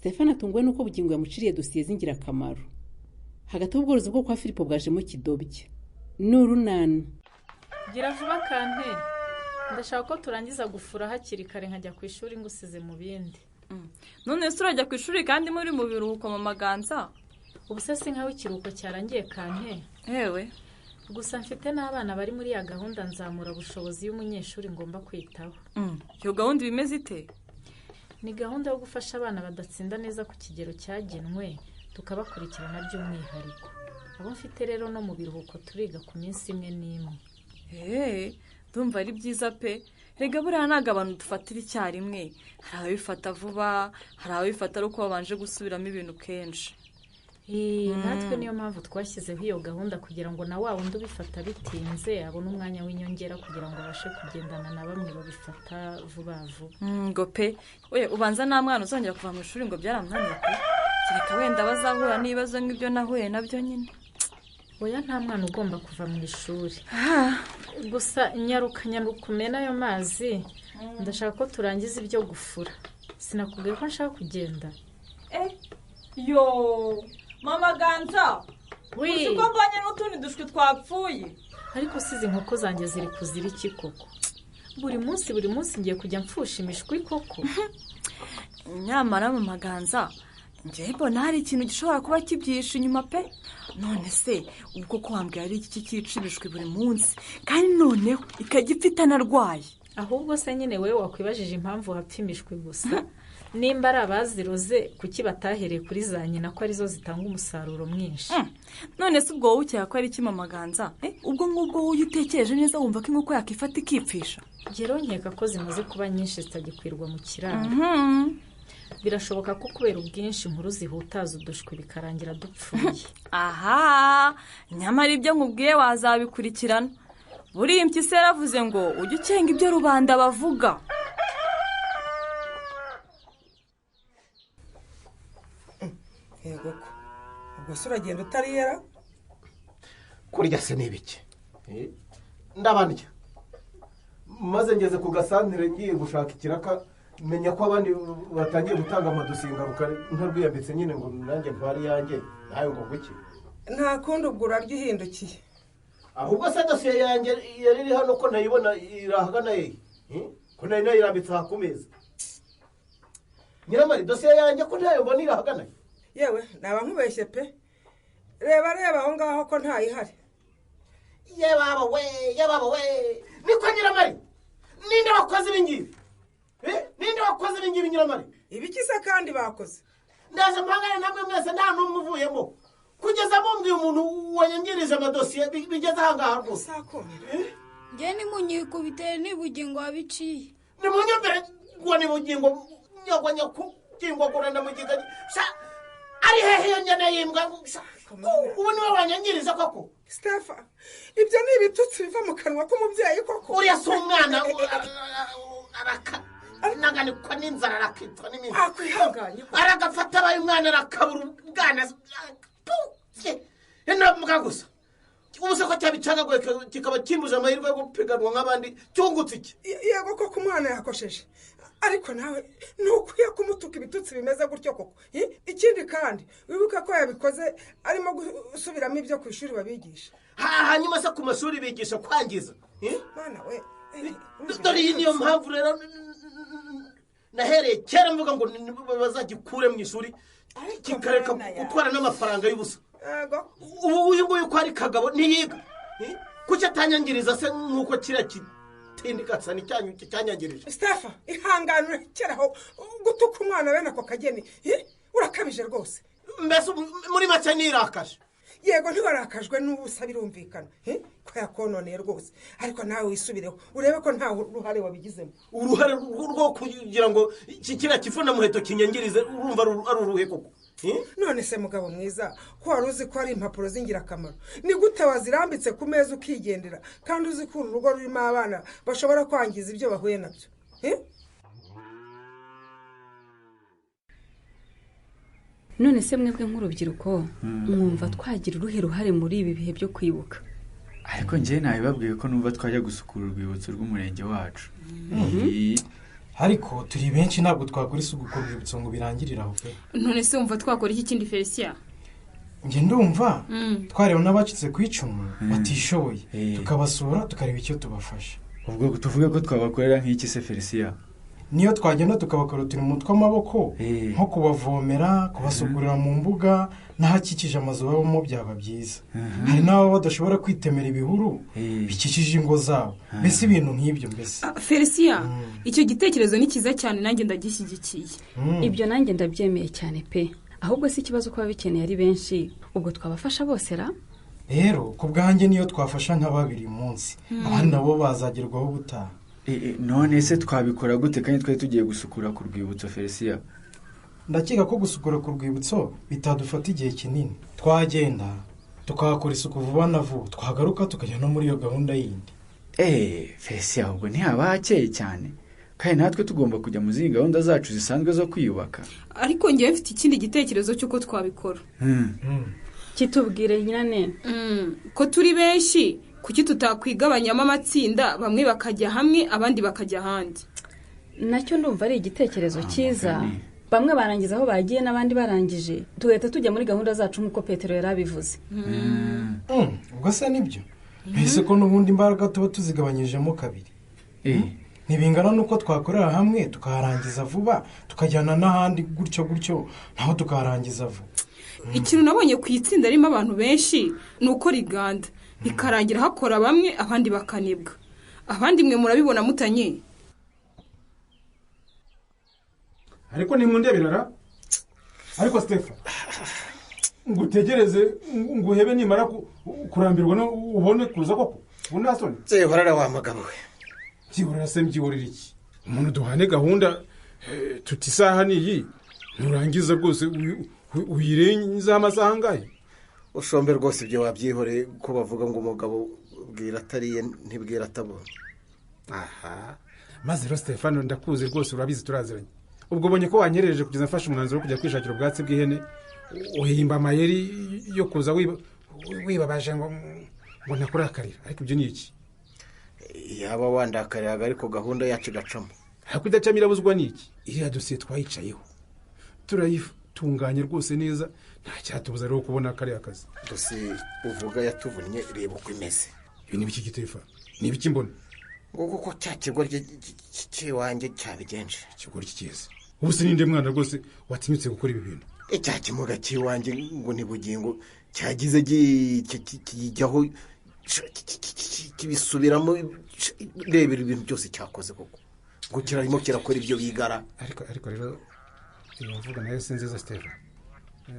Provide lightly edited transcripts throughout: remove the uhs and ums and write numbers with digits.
Stefano atunguwe n'uko Bugingo yamuciriye dosiye z'ingirakamaro. Hagati ubworozi bwo kwa Filipo bwajemo kidobya. Ni urunana. Gira vuba kante, ndashaka ko turangiza gufura hakiri kare nkajya ku ishuri ngusize mu bindi. None se urajya ku ishuri kandi muri mu biruhuko mama Ganza? Ubu se si nkaho ikiruhuko cyarangiye kante? Ewe. Gusa mfite n'abana bari muri ya gahunda nzamura bushobozi y'umunyeshuri ngomba kwitaho. Iyo gahunda ibimeze ite? Ni gahunda yo gufasha abana badatsinda neza ku kigero cyagenwe, tukabakurikirana by'umwihariko. Abo mfite rero no mu biruhuko turiga ku minsi imwe n'imwe. Ndumva ari byiza pe. Rega buriya ntabwo abantu dufatira icyarimwe. Hari ababifata vuba, hari ababifata ari uko babanje gusubiramo ibintu kenshi. Natwe niyo mpamvu twashyizeho iyo gahunda kugira ngo na wa wundi ubifata bitinze abone umwanya w'inyongera kugira ngo abashe kugendana na bamwe babifata vuba vuba. Ngo pe, oye ubanza nta mwana uzongera kuva mu ishuri ngo byaramunaniye pe. Kereka wenda bazahura n'ibibazo nk'ibyo nahuye nabyo nyine. Oya nta mwana ugomba kuva mu ishuri. Gusa nyaruka nyaruka umena ayo mazi, ndashaka ko turangiza ibyo gufura. Sinakubwiye ko nshaka kugenda. Yo mama Ganza, uzi ko mbonye n'utundi dushwi twapfuye. Ariko sizi inkoko zanjye ziri kuzira iki koko? Buri munsi ngiye kujya mfusha imishwi koko. Nyamara mama Ganza, njye mbona hari ikintu gishobora kuba kibyishe inyuma pe. None se ubwo ko wambwira ari iki cyica imishwi buri munsi kandi noneho ikajya ipfa itanarwaye? Ahubwo se nyine wewe wakwibajije impamvu hapfa imishwi gusa. Nimba ari abaziroze kuki batahereye kuri za nyina ko arizo zitanga umusaruro mwinshi? None se ubwo wowe ukeka ko ari iki mama Ganza? Ubwo ngubwo wowe utekereje neza wumva ko inkoko yakifata ikipfisha? Njye nkeka ko zimaze kuba nyinshi zitagikwirwa mu kiraro. Birashoboka ko kubera ubwinshi inkuru zihutaza udushwi bikarangira dupfuye. Aha, nyamara ibyo nkubwiye wazabikurikirana. Buriya impyisi yaravuze ngo ujye ukenga ibyo rubanda bavuga. Yego ko ubwo se uragenda utariyera? Kurya se ni ibiki? Ndabandya maze ngeze ku gasantire ngiye gushaka ikiraka, menya ko abandi batangiye gutanga amadosiye ngaruka ntarwiyambitse nyine ngo nanjye ntwari yanjye nawe ngo guki. Nta kundi ubwo urarya uhindukiye. Ahubwo se dosiye yanjye yari iri hano ko ntayibona irahagana hehe? Ko nari nayirambitse aha ku meza. Nyiramari, dosiye yanjye ko ntayo mbona irahagana he? Yewe naba nkubeshye pe. Reba aho ngaho ko ntayihari. Yebaba we, yebaba we. Niko Nyiramari, ninde wakoze ibi ngibi? Ninde wakoze ibi ngibi Nyiramari? Ibiki se kandi bakoze? Ndaje mpangane namwe mwese nta n'umwe uvuyemo. Kugeza mumbwiye umuntu wanyangirije amadosiye bigeze aha ngaha rwose. Njye nimunyikubite ni Bugingo wabiciye. Nimunyumvire ngo ni Bugingo nyagwa nyakugingo kurenda mugiga. Ari hehe iyo njyana y'imbwa? Ubu niwe wanyangiriza koko? Stefa, ibyo ni ibitutsi biva mu kanwa k'umubyeyi koko. Uriya si umwana araka naganikwa n'inzara arakitwa n'iminsi. Akwihanganye. Aragafata abaye umwana arakabura ubwana. Mbwa gusa. Ubu se ko cyabicagaguye kikaba kimbuje amahirwe yo gupiganwa nk'abandi cyungutse iki? Yego koko umwana yakosheje. Ariko nawe ntukwiye kumutuka ibitutsi bimeze gutyo koko. Ikindi kandi wibuka ko yabikoze arimo gusubiramo ibyo ku ishuri babigisha. Hanyuma se ku mashuri bigisha kwangiza? Mwana we, dore iyi niyo mpamvu rero nahereye kera mvuga ngo bazagikure mu ishuri kikareka gutwara n'amafaranga y'ubusa. Ubu uyu nguyu ko ari Kagabo ntiyiga. Kuki atanyangiriza se nk'uko kiriya tindikatsa ni cyanyu cyanyangirije? Stefa, ihangane urekeraho gutuka umwana bene ako kageni. Urakabije rwose. Mbese muri make nirakaje. Yego ntiwarakajwe n'ubusa birumvikana ko yakononeye rwose, ariko nawe wisubireho urebe ko nta ruhare wabigizemo. Uruhare rwo kugira ngo iki kiriya kifuna muheto kinyangirize urumva ari uruhe koko? None se mugabo mwiza, ko wari uzi ko ari impapuro z'ingirakamaro, ni gute wazirambitse ku meza ukigendera kandi uzi ko uru rugo rurimo abana bashobora kwangiza ibyo bahuye nabyo? None se mwebwe nk'urubyiruko mwumva twagira uruhe ruhare muri ibi bihe byo kwibuka? Ariko njye nabibabwiye ko numva twajya gusukura urwibutso rw'umurenge wacu. Ariko turi benshi ntabwo twakora isuku ku rwibutso ngo birangirire aho pe. None se wumva twakora iki kindi Felicien? Njye ndumva twareba n'abacitse ku icumu batishoboye, tukabasura tukareba icyo tubafasha. Ubwo tuvuge ko twabakorera nk'iki se Felicien? Niyo twagenda tukabakora uturimo tw'amaboko, nko kubavomera, kubasukurira mu mbuga n'ahakikije amazu babamo, byaba byiza. Hari n'ababa badashobora kwitemera ibihuru bikikije ingo zabo, mbese ibintu nk'ibyo mbese. Felicien, icyo gitekerezo ni cyiza cyane, nanjye ndagishyigikiye. Ibyo nanjye ndabyemeye cyane pe. Ahubwo si ikibazo ko ababikeneye ari benshi, ubwo twabafasha bose ra? Rero ku bwanjye niyo twafasha nka babiri munsi, abandi nabo bazagerwaho ubutaha. None se twabikora gute kandi twari tugiye gusukura ku rwibutso Felicien? Ndakeka ko gusukura ku rwibutso bitadufata igihe kinini. Twagenda tukahakora isuku vuba na vuba, twagaruka tukajya no muri iyo gahunda yindi. Felicien, ubwo ntihaba hakeye cyane kandi natwe tugomba kujya mu zindi gahunda zacu zisanzwe zo kwiyubaka. Ariko ngewe mfite ikindi gitekerezo cy'uko twabikora. Kitubwire nyirane. Ko turi benshi, kuki tutakwigabanyamo amatsinda, bamwe bakajya hamwe abandi bakajya ahandi? Nacyo ndumva ari igitekerezo cyiza. Bamwe barangiza aho bagiye n'abandi barangije, tugahita tujya muri gahunda zacu nk'uko Petero yari abivuze. Ubwo se nibyo? Mbese ko n'ubundi imbaraga tuba tuzigabanyijemo kabiri. Ntibingana n'uko twakorera hamwe tukaharangiza vuba, tukajyana n'ahandi gutyo gutyo naho tukaharangiza vuba. Ikintu nabonye ku itsinda ririmo abantu benshi ni uko riganda bikarangira hakora bamwe abandi bakanibwa. Abandi mwe murabibona mutanye. Ariko nimundebera ariko Stephen, ngutegereze nguhebe nimara kurambirwa no ubone kuza koko. Unasoni Byihorera wa mugabo we. Byihorera se mbyihorera iki? Umuntu duhane gahunda tuti isaha niyi, nurangiza rwose uyirenza amasaha angahe? Ushombe rwose ibyo wabyihoreye ko bavuga ngo umugabo bwira atariye ntibwira atabona. Aha, maze rero Stefano ndakuzi rwose urabizi turaziranye. Ubwo bonye ko wanyereje kugeza mfashe umwanzuro wo kujya kwishakira ubwatsi bw'ihene, uhimba amayeri yo kuza wibabaje ngo nakurakarira. Ariko ibyo ni iki? Yaba wandakariraga ariko gahunda yacu igacamo. Ariko idacamo irabuzwa ni iki? Iriya dosiye twayicayeho turayitunganye rwose neza, nta cyatubuza rero kubona kariya kazi. Dosiye uvuga yatuvunnye, reba uko imeze. Ibi ni ibiki Gitefa? Ni ibiki mbona? Ngo kuko cya kigoryi cy'iwanjye cyabigenje. Ikigoryi cyiza. Ubu se ninde mwana rwose watinyutse gukora ibi bintu? Icya kimuga cy'iwanjye ngo ni bugingo cyagize kijyaho kibisubiramo, rebera ibintu byose cyakoze koko. Ngo kirarimo kirakora ibyo bigara. Ariko rero iyo mvuga nayo si nziza Stephen.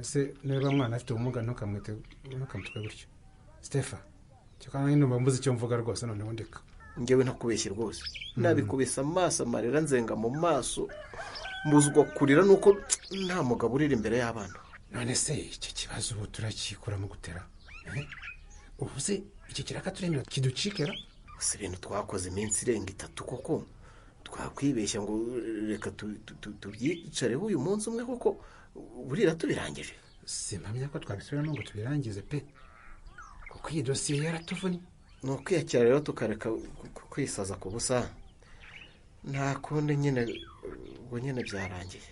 Ese niba mwana afite ubumuga ntukamwite ntukamutwe gutyo. Stephen, cyo kandi numva mbuze icyo mvuga rwose noneho ndeka. Njyewe ntakubeshye rwose. Nabikubise amaso amarira nzenga mu maso, mbuzwa kurira nuko nta mugabo urira imbere y'abana. None se iki kibazo ubu turakikura mu gutera? Ubu se iki kiraka turemera kiducikera? Si ibintu twakoze iminsi irenga 3 koko twakwibeshya ngo reka tubyicareho uyu munsi umwe koko burira tubirangije. Simpamya ko twabisubiramo ngo tubirangize pe, kuko iyi dosiye yaratuvunnye. Ni ukwiyakira rero tukareka kwisaza ku busa. Nta kundi nyine, ubwo nyine byarangiye.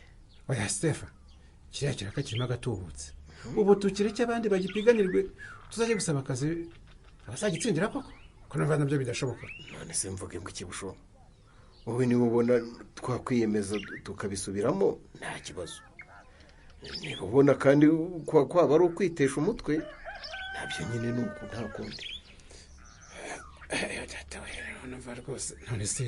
Oya Stephen, kiriya kiraka kirimo agatubutse. Ubu tukireke abandi bagipiganirwe, tuzajya gusaba akazi abazagitsindira koko? Ko numva nabyo bidashoboka. None se mvuge ngo iki bushoboka? Wowe niba ubona twakwiyemeza tukabisubiramo nta kibazo. Niba ubona kandi kwaba ari ukwitesha umutwe, nabyo nyine ni uko nta kundi. Data we, numva rwose. None se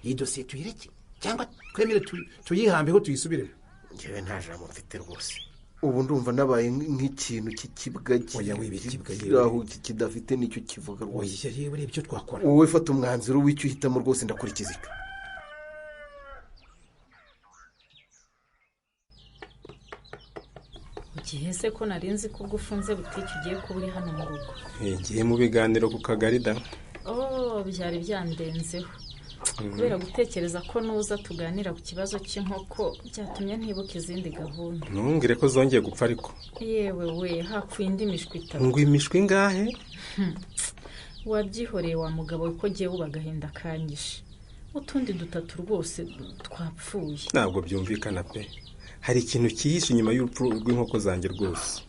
iyi dosiye tuyireke cyangwa twemere tuyihambeho tuyisubiremo? Njyewe nta jambo mfite rwose. Ubu ndumva nabaye nk'ikintu cy'ikibwa kidafite n'icyo kivuga rwose. Oya yewe, ibyo twakora. Wowe fata umwanzuro w'icyo uhitamo rwose, ndakurikiza icyo. Ugiye se ko narinzi ko ubwo ufunze butike ugiye kuba uri hano mu rugo? Ngiye mu biganiro ku kagari da. Oh, byari byandenzeho. Kubera gutekereza ko nuza tuganira ku kibazo cy'inkoko byatumye ntibuka izindi gahunda. Ntumbwire ko zongeye gupfa ariko. Yewe we, hapfuye indi mishwi 3. Ngo imishwi ingahe? Wabyihoreye wa mugabo ko giye uba agahinda kanyishe. Utundi dutatu rwose twapfuye. Ntabwo byumvikana pe. Hari ikintu cyihishe inyuma y'urupfu rw'inkoko zanjye rwose.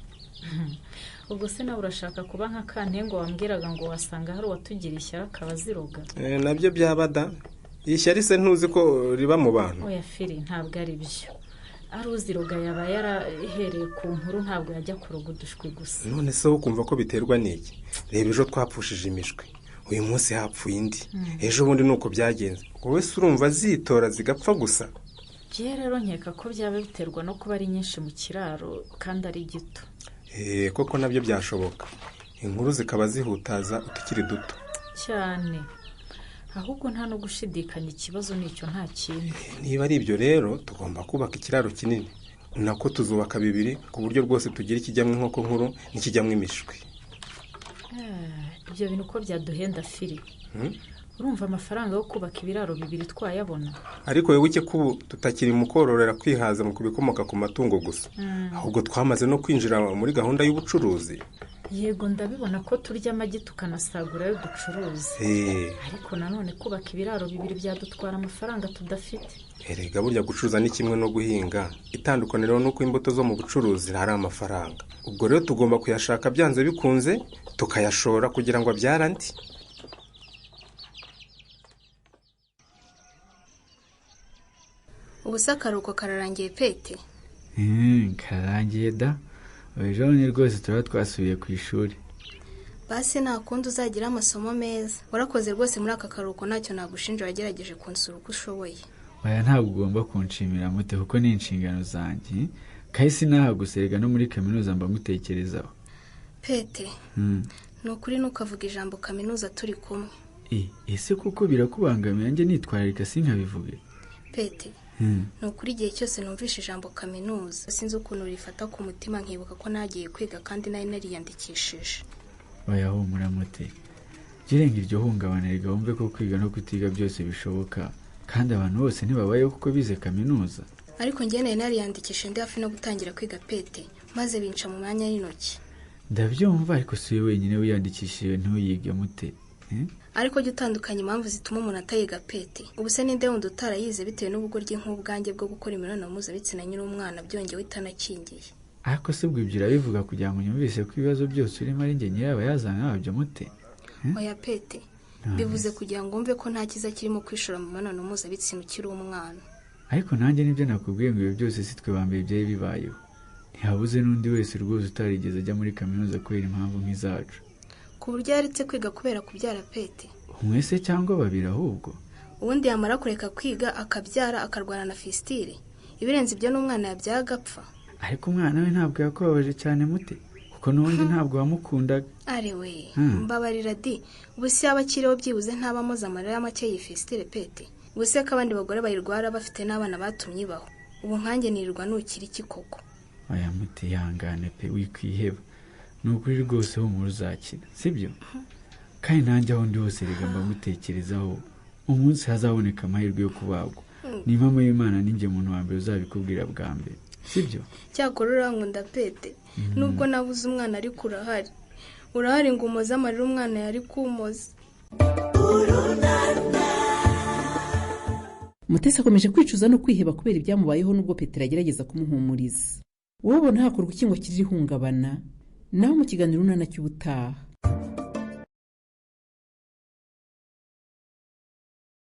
Ubwo se nawe urashaka kuba nka Kantengo wambwiraga ngo wasanga hari uwatugira ishyari akaba aziroga? Nabyo byaba da. Ishyari se ntuzi ko riba mu bantu? Oya Fili, ntabwo ari byo. Ari uziroga yaba yarahereye ku nkuru, ntabwo yajya kuroga udushwi gusa. None se wowe ukumva ko biterwa n'iki? Reba ejo twapfushije imishwi, uyu munsi hapfuye indi, ejo bundi ni uko byagenze. Wowe se urumva zitora zigapfa gusa? Njye rero nkeka ko byaba biterwa no kuba ari nyinshi mu kiraro kandi ari gito. Koko nabyo byashoboka, inkuru zikaba zihutaza utukiri duto cyane. Ahubwo nta no gushidikanya, ikibazo nicyo nta kindi. Niba ari ibyo rero tugomba kubaka ikiraro kinini, nako tuzubaka bibiri ku buryo rwose tugira ikijyamo inkoko nkuru n'ikijyamo imishwi. Ibyo bintu uko byaduhenda Fili. Urumva amafaranga yo kubaka ibiraro bibiri twayabona? Ariko wibuke ko ubu tutakiri mu kororera kwihaza mu kubikomoka ku matungo gusa, ahubwo twamaze no kwinjira muri gahunda y'ubucuruzi. Yego ndabibona ko turya amagi tukanasagura ayo ducuruza, ariko nanone kubaka ibiraro bibiri byadutwara amafaranga tudafite. Erega burya gucuruza ni kimwe no guhinga, itandukaniro ni uko imbuto zo mu bucuruzi hari amafaranga. Ubwo rero tugomba kuyashaka byanze bikunze, tukayashora kugira ngo abyare andi. Ubu se akaruhuko kararangiye Pete? Kararangiye da. Ejo ni rwose turaba twasubiye ku ishuri. Basi nta kundi uzagira amasomo meza. Warakoze rwose muri aka karuhuko, ntacyo nagushinja, wagerageje kunsura uko ushoboye. Oya ntabwo ugomba kunshimira Mute, kuko ni inshingano zanjye. Kahise nahaguserega no muri kaminuza mba ngutekerezaho. Pete, ni ukuri ntukavuga ijambo kaminuza turi kumwe. Ese kuko birakubangamiye njye nitwararika sinkabivuge? Pete, ni ukuri igihe cyose numvishe ijambo kaminuza sinzi ukuntu rifata ku mutima, nkibuka ko nagiye kwiga kandi nari nariyandikishije. Oya humura Mute, jirenga iryo hungabana rigahumve ko kwiga no kutiga byose bishoboka, kandi abantu bose ntibabayeho kuko bize kaminuza. Ariko njye nari nariyandikishije ndi hafi no gutangira kwiga Pete, maze binca mu mwanya w'intoki. Ndabyumva, ariko si wowe wenyine wiyandikishije ntuyige Mute. Ariko jya utandukanya impamvu zituma umuntu atayiga Pete. Ubu se ninde wundi utarayize bitewe n'ubugoryi nk'ubwanjye bwo gukora imibonano mpuzabitsina nyiri umwana byongewe itanakingiye? Ariko se ubwo ibyo urabivuga kugira ngo unyumvise ko ibibazo byose urimo ari njye nyirabayazana wabyo Mute? Oya Pete, bivuze kugira ngo wumve ko nta cyiza kirimo kwishora mu mibonano mpuzabitsina ukiri umwana. Ariko nanjye nibyo nakubwiye ngo ibyo byose si twe ba mbere byari bibayeho. Ntihabuze n'undi wese rwose utarigeze ajya muri kaminuza kubera impamvu nk'izacu. Ku buryo yaretse kwiga kubera kubyara Pete. Umwe se cyangwa babiri ahubwo? Ubundi yamara kureka kwiga akabyara akarwana na fistile. Ibirenze ibyo n'umwana yabyaye agapfa. Ariko umwana we ntabwo yakubabaje cyane Mute, kuko n'ubundi ntabwo wamukundaga. Are we, mbabarira di. Ubu se yaba akiriho byibuze ntaba amoze amarira make y'iyi fistile Pete. Ubu se ko abandi bagore bayirwara bafite n'abana batumye ibaho. Ubu nkanjye nirirwa nukira iki koko? Oya Mute, yangane pe, wikwiheba. Ni ukuri rwose humura uzakira, sibyo? Kandi nanjye aho ndi hose rega mba ngutekerezaho, umunsi hazaboneka amahirwe yo kubagwa. Ni impamo y'Imana ninjye muntu wa mbere uzabikubwira bwa mbere, sibyo? Cyakora urankunda Pete, nubwo nabuze umwana ariko urahari. Urahari ngo umoze amarira umwana yari kumoza. Mutesi akomeje kwicuza no kwiheba kubera ibyamubayeho nubwo Petero agerageza kumuhumuriza. Wowe ubona hakorwa iki ngo kirire ihungabana? Naho mu kiganiro Urunana cy'ubutaha.